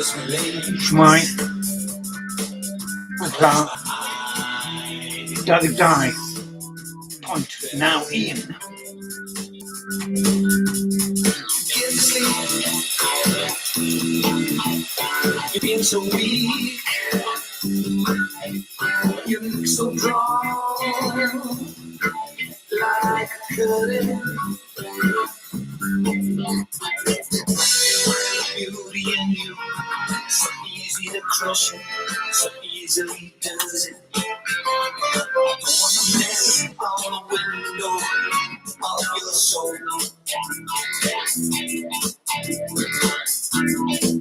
Shwmae? Mae'n clar. 22.91. You've been so weak. You look so drawn, like a curtain. Beauty in you, so easy to crush it, so easily does it. Don't wanna mess on the window of your soul.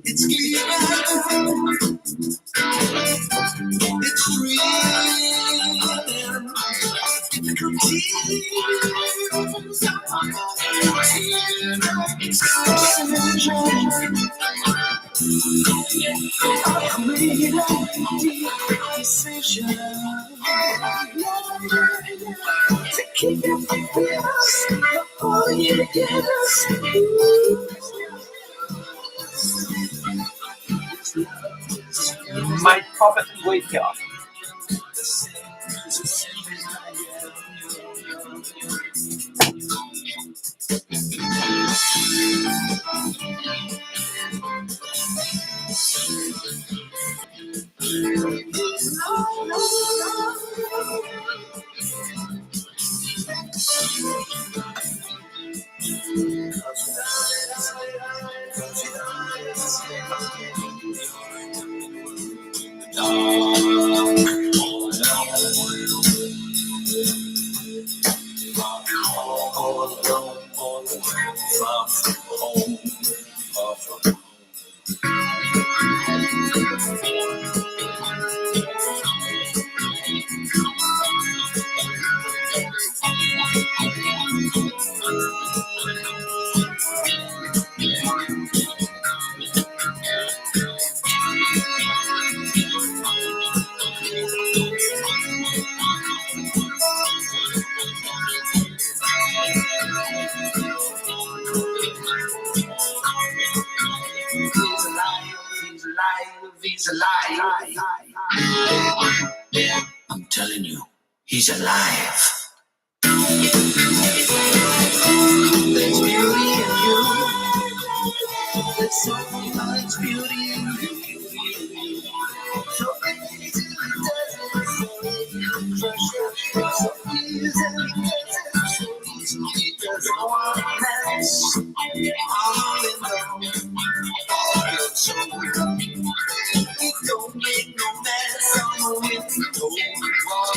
It's clear, it's dreaming, difficulties, decision. I've made a deep decision to keep you from us before you get us. Mae popeth yn gweithio. All alone, all alone, far from home, far from home. He's alive, he's alive, he's alive. I'm telling you, he's alive. There's beauty in you. There's so much beauty in you. So easily does it, so crush it, so easily does it, so easily does it. One mess all in the your soul. It don't make no mess on the window. So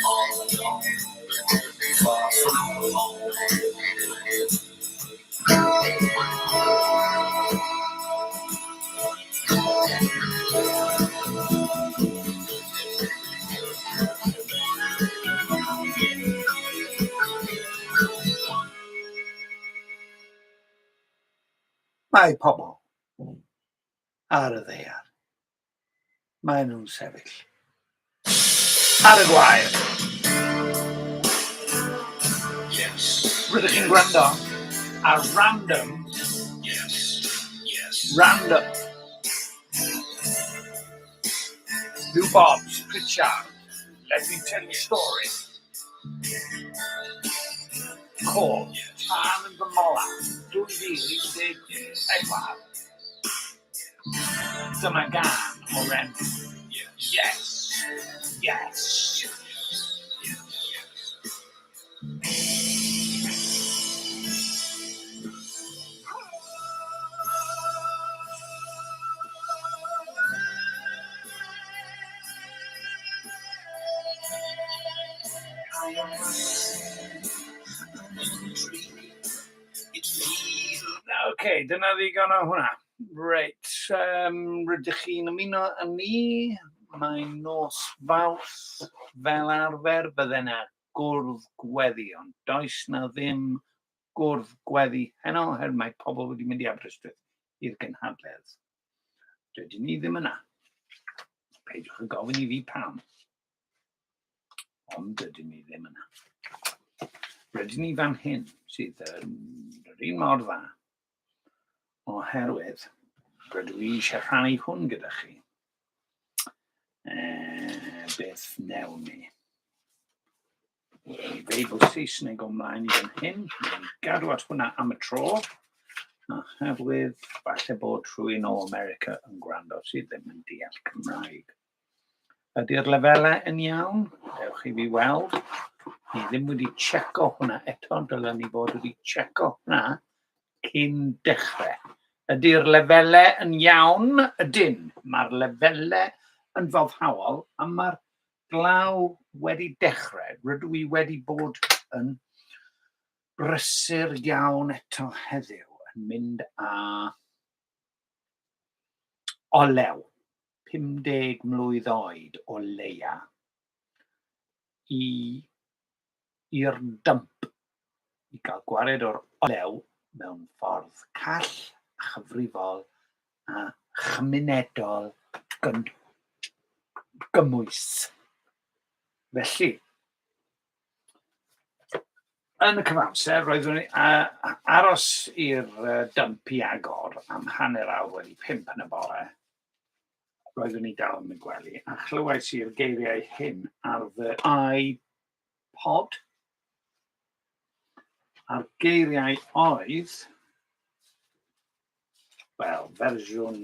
All alone, far from home. Mae pobl ar y ddaear. Maen nhw'n sefyll ar y gwair. Yes. Rydych chi'n gwrando ar Random Yes. Random. Lou Bobs, Pritchard, Let Me Tell You a Story. Call, Tân yn fy mola, 2014. Dyma gân o'r enw Yes. I am rising and dreaming. It feels Oce, dyna ddigon o hwnna. Reit, rydych chi'n ymuno â ni. Mae'n nos Fawrth fel arfer, bydde 'na gwrdd gweddi, ond does 'na ddim gwrdd gweddi heno oherwydd mae pobl wedi mynd i Aberystwyth i'r gynhadledd. Dydyn ni ddim yna. Peidiwch â gofyn i fi pam. Ond dydyn ni ddim yna. Rydyn ni fan hyn sydd yn yr un mor dda oherwydd rydw i eisiau rhannu hwn gyda chi. Beth wnewn ni? Beibl Saesneg o mlaen i fan hyn. Ni'n gadw at hwnna am y tro. Oherwydd falle bod rhywun o America yn gwrando sydd ddim yn deall Cymraeg. Ydy'r lefelau yn iawn? Dewch i fi weld. Ni ddim wedi checo hwnna eto. Dylen ni fod wedi checo hwnna cyn dechrau. Ydy'r lefelau yn iawn? Ydyn. Mae'r lefelau yn foddhaol a mae'r glaw wedi dechrau. Rydw i wedi bod yn brysur iawn eto heddiw yn mynd â olew 50 mlwydd oed o leia i i'r dump i gael gwared o'r olew mewn ffordd call a chyfrifol a chymunedol gymwys. Felly, yn y cyfamser, roeddwn i aros i'r dump i agor am 5:30 yn y bore. Roeddwn i dal yn y gwely a chlywais i'r geiriau hyn ar fy iPod. A'r geiriau oedd, wel, fersiwn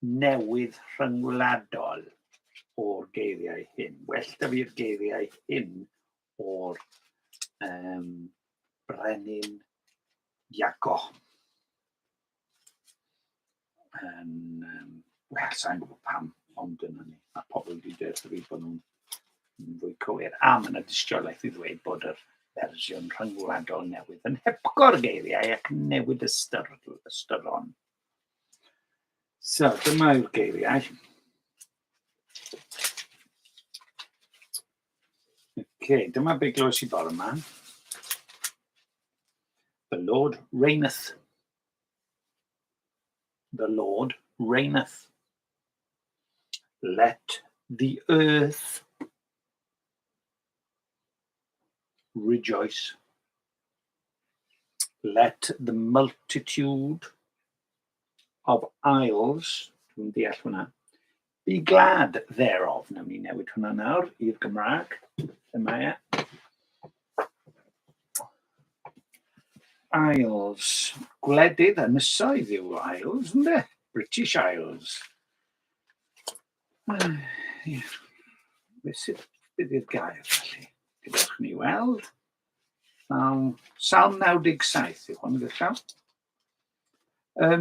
newydd rhyngwladol o'r geiriau hyn. Well da fi'r geiriau hyn o'r Brenin Iago. Yn, wel, sa'n gwybod pam, ond dyna ni. Mae pobl wedi dweud wrtho fi bod nhw'n fwy cywir. A mae yna dystiolaeth i ddweud bod yr fersiwn rhyngwladol newydd yn hepgor geiriau ac yn newid ystyr, ystyron. So, dyma yw'r geiriau. Okay, dyma be glywes i bore yma. The Lord reigneth. The Lord reigneth. Let the earth rejoice. Let the multitude of isles, dwi'n deall hwnna, be glad thereof. Nawn ni newid hwnna nawr i'r Gymraeg. Lle mae e? Isles. Gwledydd, ynysoedd yw Isles, ynddo? British Isles. Yeah. Beth sydd beth yw'r gair felly? Gadewch ni weld. Salm 97 yw hwn gyda llaw.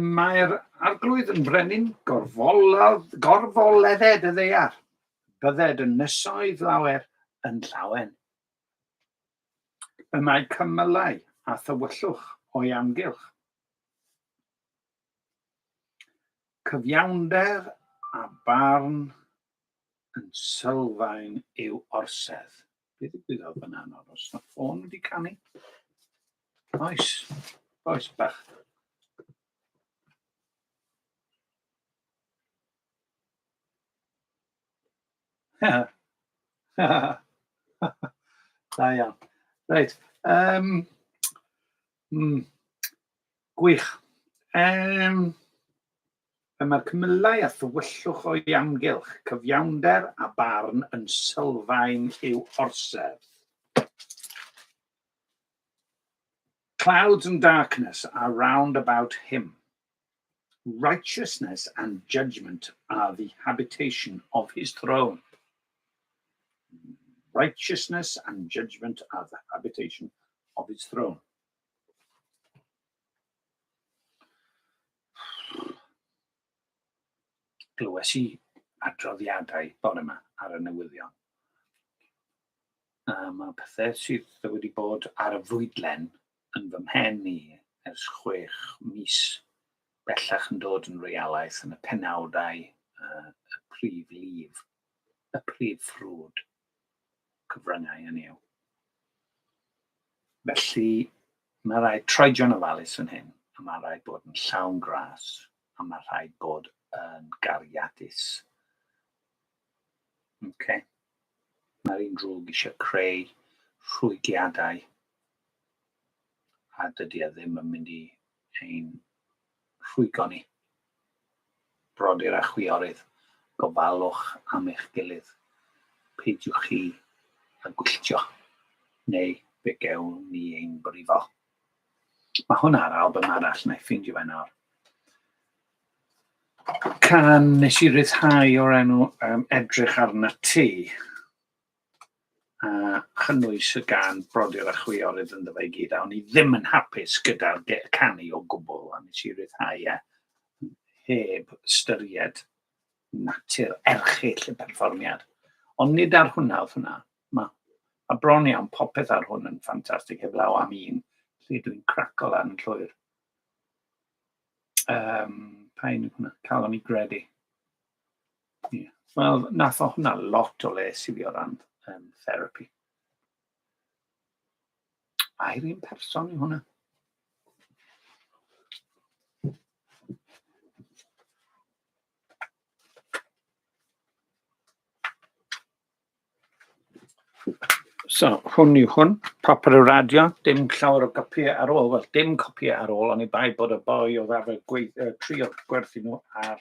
Mae'r arglwydd yn frenin gorfoledded y ddaear. Bydded ynysoedd lawer yn llawen. Y mae cymylau a thywyllwch o'i amgylch. Cyfiawnder a barn yn sylfaen i'w orsedd. Be ddigwyddodd fyna nawr? Oes na ffôn wedi canu? Oes. Oes bach. Da iawn. Reit. Gwych. Y mae'r cymylau a thywyllwch o'i amgylch, cyfiawnder a barn yn sylfaen i'w orsedd. Clouds and darkness are round about him. Righteousness and judgment are the habitation of his throne. Righteousness and judgment are the habitation of his throne. Glywes i adroddiadau bore yma ar y newyddion. A mae pethau sydd wedi bod ar y fwydlen yn fy mhen i ers 6 mis. Bellach yn dod yn realaeth yn y penawdau, y prif lif, y prif ffrwd cyfryngau hynny yw. Felly mae rhaid troedio'n ofalus yn hyn, a mae rhaid bod yn llawn gras, a mae rhaid bod yn gariadus. Okay. Mae'r un drwg eisiau creu rhwygiadau, a dydy e ddim yn mynd i ein rhwygo ni. Brodyr a chwiorydd, gofalwch am eich gilydd. Peidiwch chi â gwylltio, neu fe gewn ni ein brifo. Mae hwnna ar album arall, na i ffeindio fe nawr. Can nes i ryddhau o'r enw Edrych Arna Ti, a chynnwys y gan Brodyr a Chwiorydd ynddo fe i gyd, a o'n i ddim yn hapus gyda'r canu o gwbl, a nes i ryddhau e heb ystyried natur erchyll y perfformiad. Ond nid ar hwnna oedd hwnna. Mae, mae bron iawn popeth ar hwn yn ffantastig heblaw am un lle dwi'n craco lan yn llwyr. Pa un yw hwnna? Calon i Gredu. Yeah. Wel, nath o hwnna lot o les i fi o ran therapi. Ai'r un person yw hwnna? So, hwn yw hwn, Pop ar y Radio, dim llawer o gopïau ar ôl, wel, dim copïau ar ôl, ond i bai bod y boi oedd arfer trio gwerthu nhw ar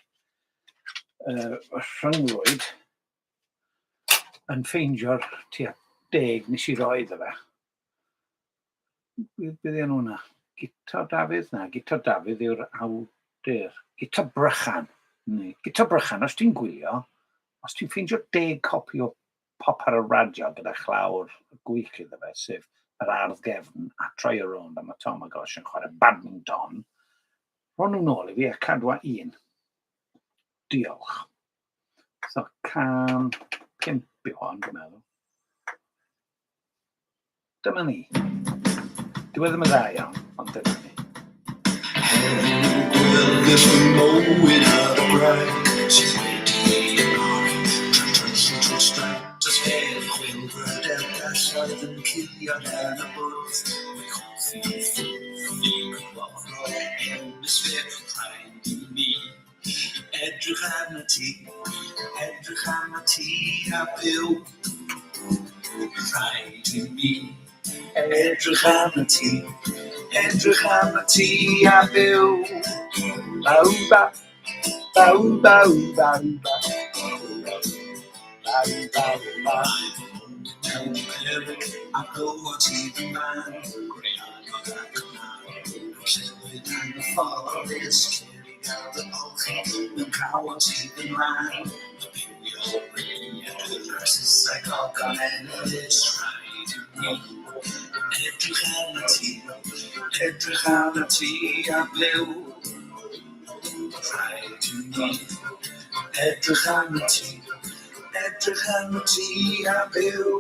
rhyngrwyd yn ffeindio'r tua 10 nes i roi iddo fe. Beth yw enw hwnna? Guto Dafydd? Na, Guto Dafydd yw'r awdur. Guto Brychan. Neu, Guto Brychan, os ti'n gwylio, os ti'n ffeindio 10 copi o Pop ar y Radio gyda chlawr gwych iddo fe, sef yr ardd gefn a troi y rownd a mae Tom a Gosh yn chwarae badminton, rho nhw nôl i fi a cadwa un. Diolch. So, 105 yw hon, dwi'n meddwl. Dyma ni. Dyw e ddim yn dda iawn, ond dyma ni. Heddiw gwelais fy mywyd ar y graig sydd wedi ei ymhori trwy troelli trwy'r stratosffer chwilfrydedd gelloedd yn cilio dan y bwrdd mae chwythu i ffwrdd i gwahodd hemisffer rhaid i mi edrych arnat ti, edrych arnat ti a byw. Rhaid i mi edrych arnat ti, edrych arnat ti a byw. Baw ba, baw baw baw ba, baw baw ba. Mewn peryg a gywod sydd yn man, greadod ac yn man, llewyd anghyfforddus, cer i gael dy olchi mewn cawod sydd yn lân. Y bywiol bwriad y narcisau gogoneddus, rhaid i mi edrych arnat ti, edrych arnat ti a byw. Rhaid i mi edrych arnat ti, edrych arnat ti a byw.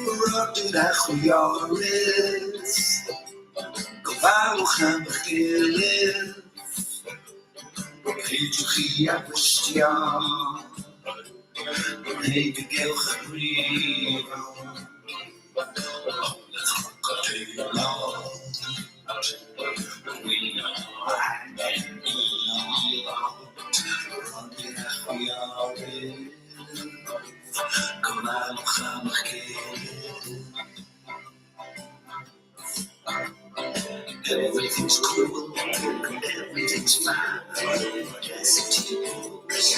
Brodyr a chwiorydd, gofalwch am eich gilydd. Peidiwch chi â gwylltio, neu fe gewch eich brifo. Ogledd crocodeilod, gwyno anifeiliaid. Brodyr a chwiorydd, gofalwch am eich gilydd. Everything's cool, everything's fine. Audacity books,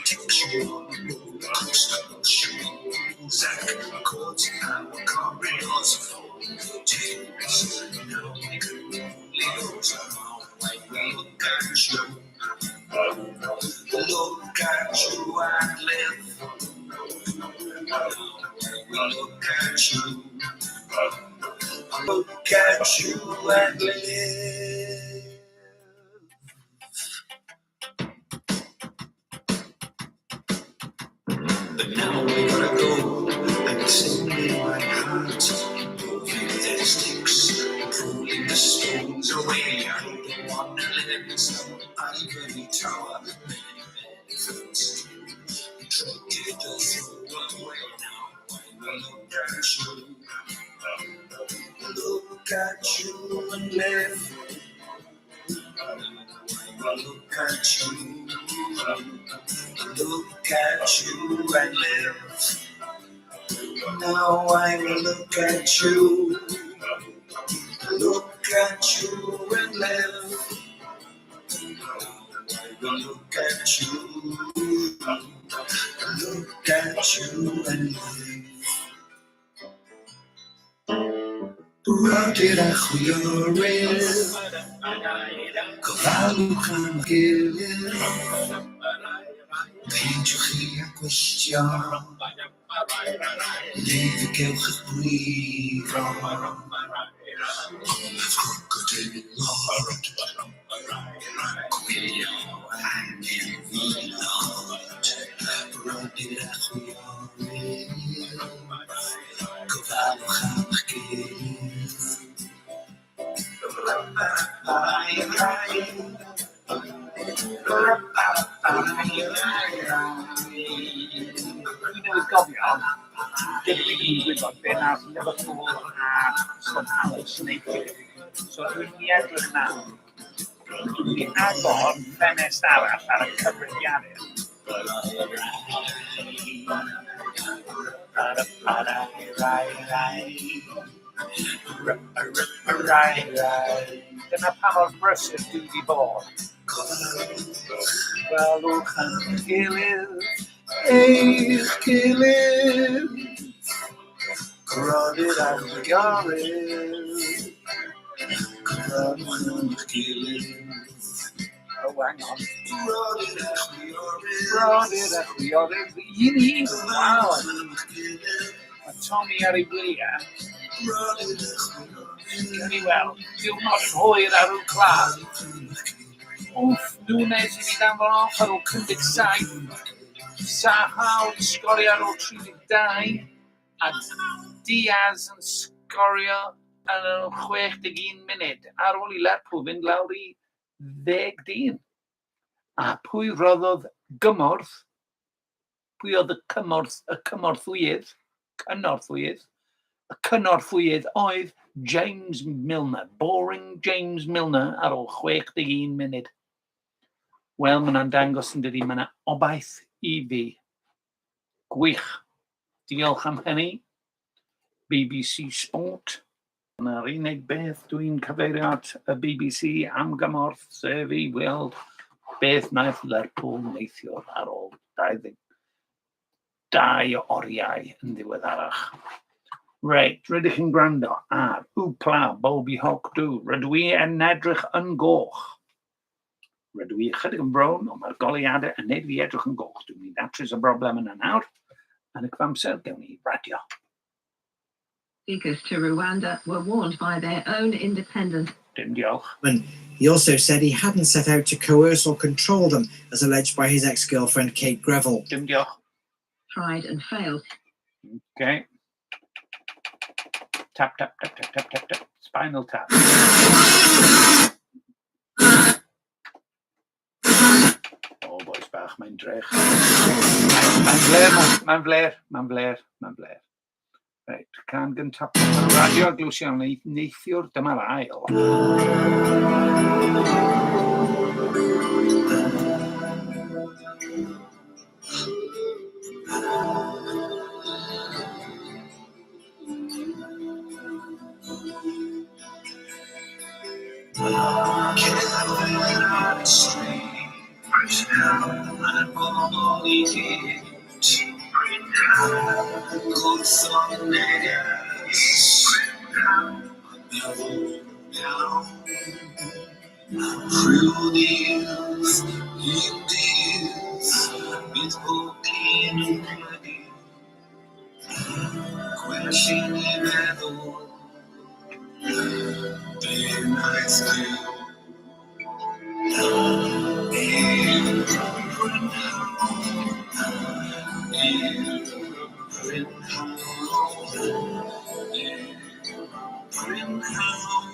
takes you on a roller coaster of shoes. Chords, power, corridors, tears. Now we can only lose our when we look at you. Look at you and live. We look at you. Look at you and live. But now we gotta go. I'm singing my heart. Ivory tower, many, many floats. Trinket throw away now. I look at you, look at you and live. I look at you, look at you and live. Now I will look at you, look at you and live. I will look at you, look at you and live. Brodyr a chwiorydd, gofalwch am gilydd, peidiwch chi â gwylltio, neu fe gewch eich brifo. Olaf crocodeilod, gwylio anifeiliaid, brodyr a chwiorydd, gofalwch am eich gilydd. Dwi newydd gofio, dydw i ddim yn gwybod be nath Liverpool a Crystal Palace neithiwr. So dwi'n mynd i edrych nawr. Dwi'n mynd i agor ffenest arall ar y cyfrifiadur. Dyna pa mor brysur dwi wedi bod. Gofalwch am eich gilydd, eich gilydd, brodyr a chwiorydd, gofalwch am eich gilydd. Oh, hang on. Brodyr a chwiorydd, Brodyr a chwiorydd, 1-1, waw. gofalwch am eich gilydd. Mae Tommy ar ei wyliau. Brodyr a chwiorydd, Gawn ni weld. Diwrnod yn hwyr ar ôl claf. gofalwch am eich gilydd. Wff, Núñez i fi danfon off ar ôl 57. Zaha wedi sgorio ar ôl 32. A Diaz yn sgorio yn y 61 munud ar ôl i Lerpwl fynd lawr i 10 dyn. A pwy roddodd gymorth? Pwy oedd y cymorth, y cymorthwyydd? Cynorthwyydd? Y cynorthwyydd oedd James Milner. Boring James Milner ar ôl 61 munud. Wel, mae hwnna'n dangos yn dydi, mae yna obaith i fi. Gwych. Diolch am hynny. BBC Sport. Dyna'r unig beth dwi'n cyfeirio at y BBC am gymorth, sef i weld beth wnaeth Lerpwl neithiwr ar ôl 22 oriau yn ddiweddarach. Reit, rydych chi'n gwrando ar Wpla Bobi Hoc Du. Rydw i yn edrych yn goch. Rydw i ychydig yn brown, ond mae'r goleuadau yn neud fi edrych yn goch. Dwi'n mynd i ddatrys y broblem yna nawr. Yn y cyfamser, gewn ni radio. Speakers to Rwanda were warned by their own independent Dim diolch. He also said he hadn't set out to coerce or control them, as alleged by his ex-girlfriend Kate Greville. Dim diolch. tried and failed. Okay. Tap, tap, tap, tap, tap, tap, tap. Spinal Tap. O, bois bach, mae'n drech. Mae'n fler, mae'n fler, mae'n fler, mae'n fler. Reit, cân gyntaf y radio glywsion ni neithiwr, dyma'r ail. Cerdded ar y stryd, a'r bobl i gyd. Gwrthod neges, a meddwl iawn. Rhyw ddydd, un dydd, bydd pob dyn yn plygu. Gwell i ni feddwl be wnaeth Duw. I'r prynhawn, i'r prynhawn, i'r prynhawn.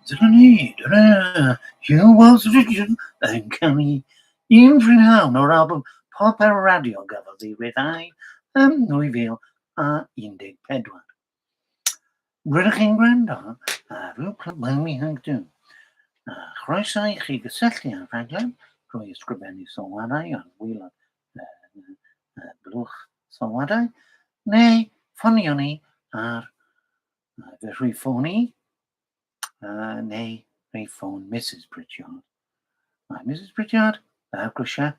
Dyna ni, dyna Huw Wells Richards yn canu Un Prynhawn o'r albwm Pop ar y Radio gafodd ei ryddhau ym 2014. Rydych chi'n gwrando ar Rhywbeth Mi Hag Dw. A chroeso i chi gysylltu â'r rhaglen drwy ysgrifennu sylwadau ar waelod y blwch sylwadau, neu ffonio ni ar fy rhif ffôn i, neu rhif ffôn Mrs Pritchard. Mae Mrs Pritchard lawr grisiau.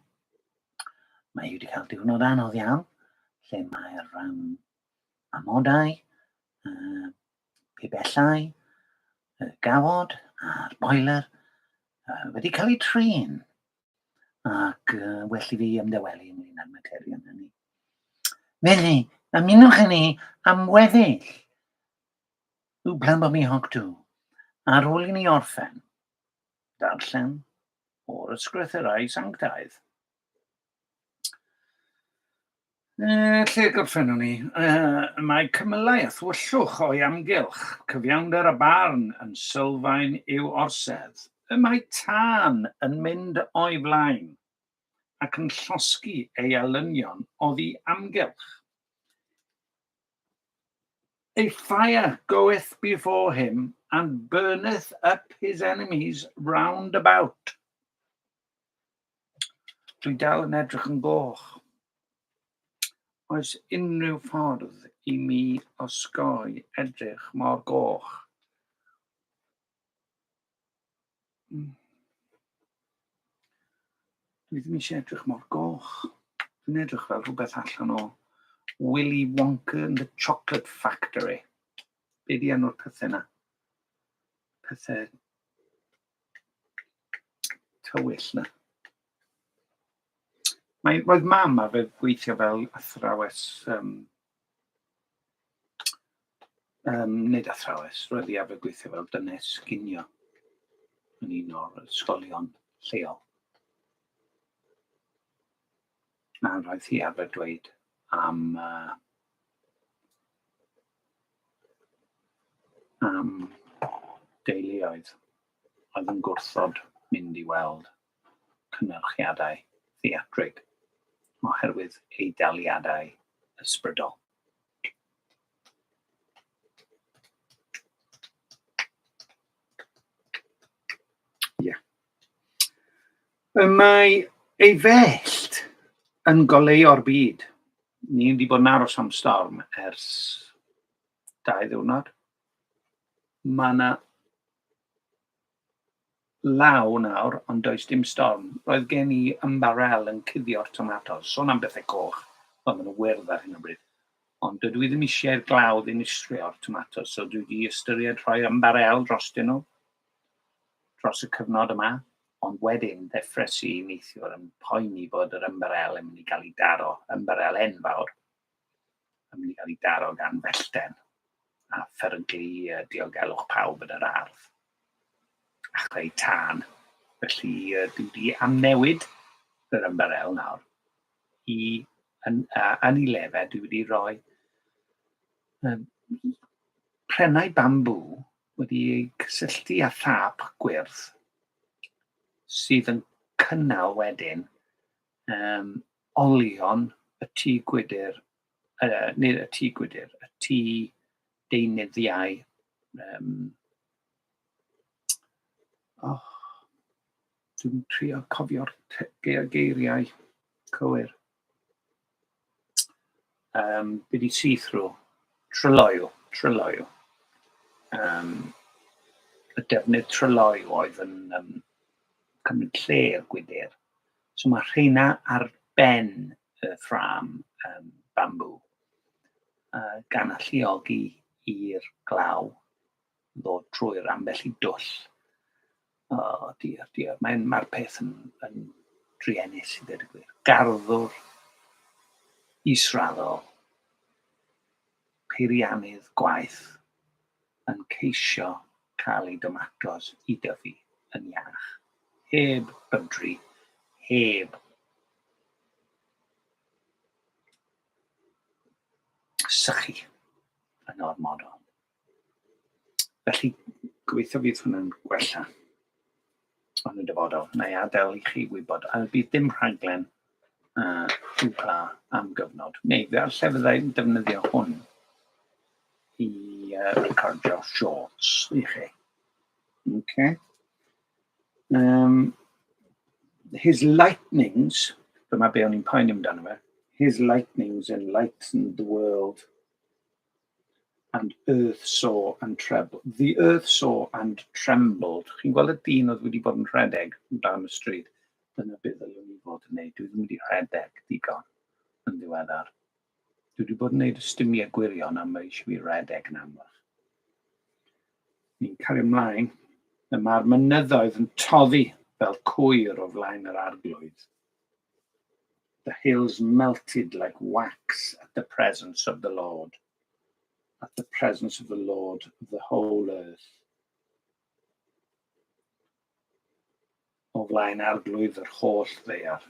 Mae hi wedi cael diwrnod anodd iawn, lle mae'r amodau, pibellau, y gawod a'r boiler wedi cael eu trin ac well i fi ymdawelu ynglyn â'r materion hynny. Felly, ymunwch â ni am weddill Wplan Bob Hoc Dw ar ôl i ni orffen darllen o'r ysgrythurau sanctaidd. Lle gorffennwn ni? Mae cymylau a thwyllwch o'i amgylch, cyfiawnder a barn yn sylfaen i'w orsedd. Y mae tân yn mynd o'i flaen ac yn llosgi ei elynion oddi amgylch. A fire goeth before him and burneth up his enemies round about. Dwi dal yn edrych yn goch. Oes unrhyw ffordd i mi osgoi edrych mor goch? Dwi ddim eisiau edrych mor goch. Dwi'n edrych fel rhywbeth allan o Willy Wonka and the Chocolate Factory. Be di enw'r pethau yna? Pethau tywyll 'na. Mae, roedd mam arfer gweithio fel athrawes, nid athrawes, roedd hi arfer gweithio fel dynes ginio yn un o'r ysgolion lleol. A roedd hi arfer dweud am am deuluoedd oedd yn gwrthod mynd i weld cynyrchiadau theatrig oherwydd eu daliadau ysbrydol. Ie. Y mae ei fellt yn goleuo'r byd. Ni wedi bod yn aros am storm ers 2 ddiwrnod. Mae yna law nawr, ond does dim storm. Roedd gen i ymbarel yn cuddio'r tomatos. Sôn am bethau coch, wel, maen nhw wyrdd ar hyn o bryd. Ond dydw i ddim eisiau'r glaw ddinistrio'r tomatos, so dwi wedi ystyried rhoi ymbarel drostyn nhw dros y cyfnod yma. Ond wedyn, ddeffres i neithiwr yn poeni bod yr ymbarel yn mynd i gael ei daro, ymbarel enfawr, yn mynd i gael ei daro gan fellten. a pheryglu diogelwch pawb yn yr ardd a chreu tân. Felly dwi wedi amnewid yr ymbarel nawr i yn, yn ei le fe, dwi wedi rhoi prennau bambŵ wedi eu cysylltu â thâp gwyrdd sydd yn cynnal wedyn olion y tŷ gwydr, nid y tŷ gwydr, y tŷ deunyddiau, oh, dwi'n trio cofio'r geiriau cywir. Be di see-through? Tryloyw, tryloyw. Y defnydd tryloyw oedd yn cymryd lle y gwydr. So mae rheina ar ben y ffrâm bambŵ, gan alluogi i'r glaw ddod trwy'r ambell i dwll. Oh dear, dear. Mae'r mae peth yn druenus i ddweud y gwir. Garddwr israddol, peiriannydd gwaith yn ceisio cael ei domatos i dyfu yn iach, heb bydru, heb sychu yn ormodol. Felly, gobeithio fydd hwnna'n gwella yn y dyfodol. Na i adael i chi wybod, a bydd dim rhaglen UCLA am gyfnod. Neu fel lle fyddai'n defnyddio hwn i recordio shorts i chi. Okay. His lightnings, dyma be o'n i'n poeni amdano fe, his lightnings enlightened the world. And earth saw and trebled. The earth saw and trembled. Chi'n gweld y dyn oedd wedi bod yn rhedeg dan y stryd? Dyna beth ddylwn i fod yn neud. Dwi ddim wedi rhedeg digon yn ddiweddar. Dwi wedi bod yn neud ystumiau gwirion am mae eisiau fi redeg yn amlach. Ni'n cario ymlaen. Y mae'r mynyddoedd yn toddi fel cwyr o flaen yr arglwydd. The hills melted like wax at the presence of the Lord, at the presence of the Lord of the whole earth. O flaen arglwydd yr holl ddaear.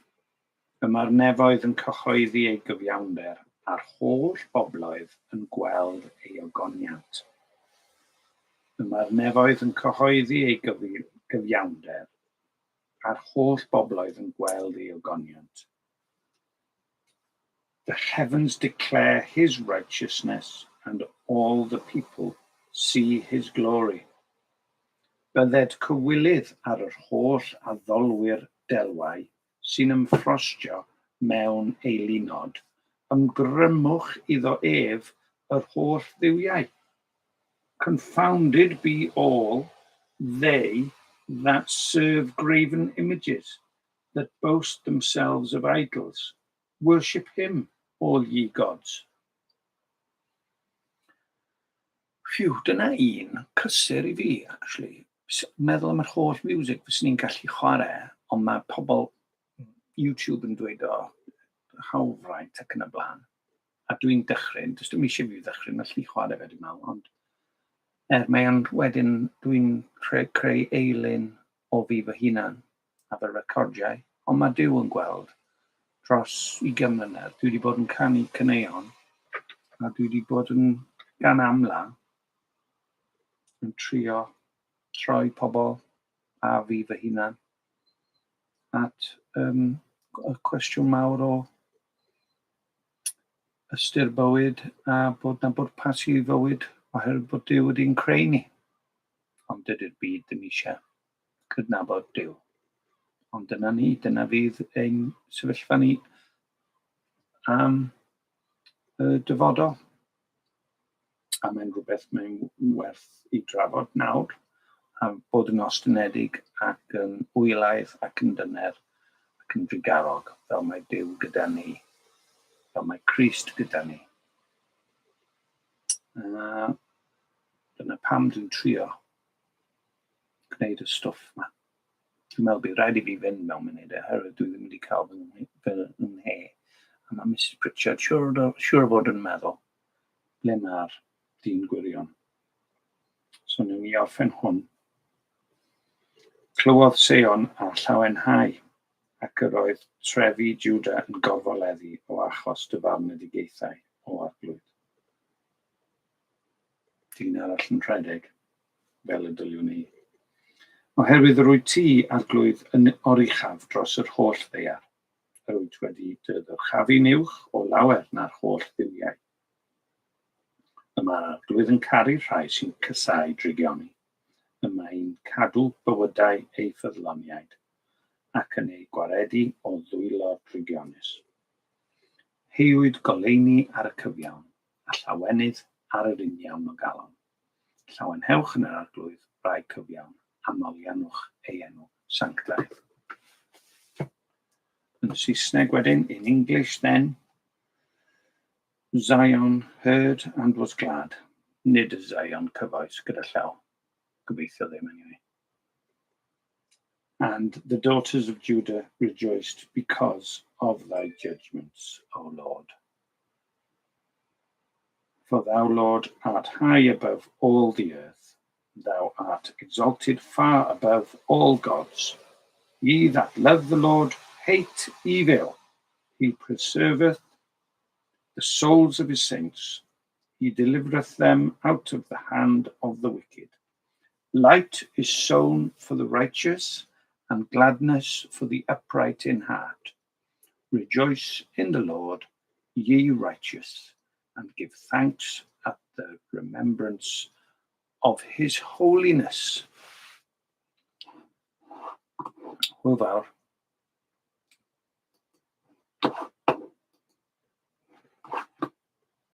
Y mae'r nefoedd yn cyhoeddi ei gyfiawnder, a'r holl bobloedd yn gweld ei ogoniant. Y mae'r nefoedd yn cyhoeddi ei gyfiawnder, a'r holl bobloedd yn gweld ei ogoniant. The heavens declare his righteousness, and all the people see his glory. Bydded cywilydd ar yr holl addolwyr delwau sy'n ymffrostio mewn eilunod, ymgrymwch iddo ef yr holl dduwiau. Confounded be all they that serve graven images, that boast themselves of idols. Worship him, all ye gods. Phew, dyna un cysur i fi, actually. Meddwl am yr holl music fyswn i'n gallu chwarae, ond mae pobl YouTube yn dweud o hawlfraint ac yn y blaen. A dwi'n dychryn, does dim eisiau fi ddychryn, felly chwarae fe dwi'n meddwl, ond er mae o'n wedyn dwi'n creu eilun o fi fy hunan a fy recordiau, ond mae Duw yn gweld dros 20 mlynedd, dwi wedi bod yn canu caneuon a dwi wedi bod yn gan amla yn trio troi pobl a fi fy hunan at y cwestiwn mawr o ystyr bywyd a bod 'na bwrpas i fywyd oherwydd bod Duw wedi'n creu ni. Ond dydy'r byd ddim eisiau cydnabod Duw. Ond dyna ni, dyna fydd ein sefyllfa ni am y dyfodol. A mae'n rhywbeth mae'n werth i drafod nawr, a bod yn ostynedig ac yn wylaidd ac yn dyner ac yn drugarog, fel mae Duw gyda ni, fel mae Crist gyda ni. A dyna pam dwi'n trio gwneud y stwff yma. Dwi'n meddwl bydd rhaid i fi fynd mewn munud oherwydd dwi ddim wedi cael fy nhe. A mae Mrs Pritchard siŵr o fod yn meddwl, ble mae'r Dyn gwirion. So newn ni orffen hwn. Clywodd Seion a llawenhau, ac yr oedd trefi Juda yn gorfoleddu o achos dy farnedigaethau, o Arglwydd. Dyn arall yn rhedeg, fel y dyliwn i. Oherwydd yr wyt ti, Arglwydd, yn oruchaf dros yr holl ddaear. Yr wyt wedi dy ddyrchafu'n uwch o lawer na'r holl dduwiau. Y mae'r Arglwydd yn caru'r rhai sy'n casáu drygioni. Y mae'n cadw bywydau ei ffyddloniaid, ac yn eu gwaredu o ddwylo'r drygionus. Heuwyd goleuni ar y cyfiawn, a llawenydd ar yr uniawn o galon. Llawenhewch yn yr Arglwydd, rai cyfiawn, a moliannwch ei enw sanctaidd. Yn Saesneg wedyn, in English then, Zion heard and was glad. Nid y Zion cyfoes gyda llaw. Gobeithio ddim anyway. And the daughters of Judah rejoiced because of thy judgments, O Lord. For thou, Lord, art high above all the earth. Thou art exalted far above all gods. Ye that love the Lord hate evil. He preserveth the souls of his saints. He delivereth them out of the hand of the wicked. Light is sown for the righteous, and gladness for the upright in heart. Rejoice in the Lord, ye righteous, and give thanks at the remembrance of his holiness. Hwyl fawr.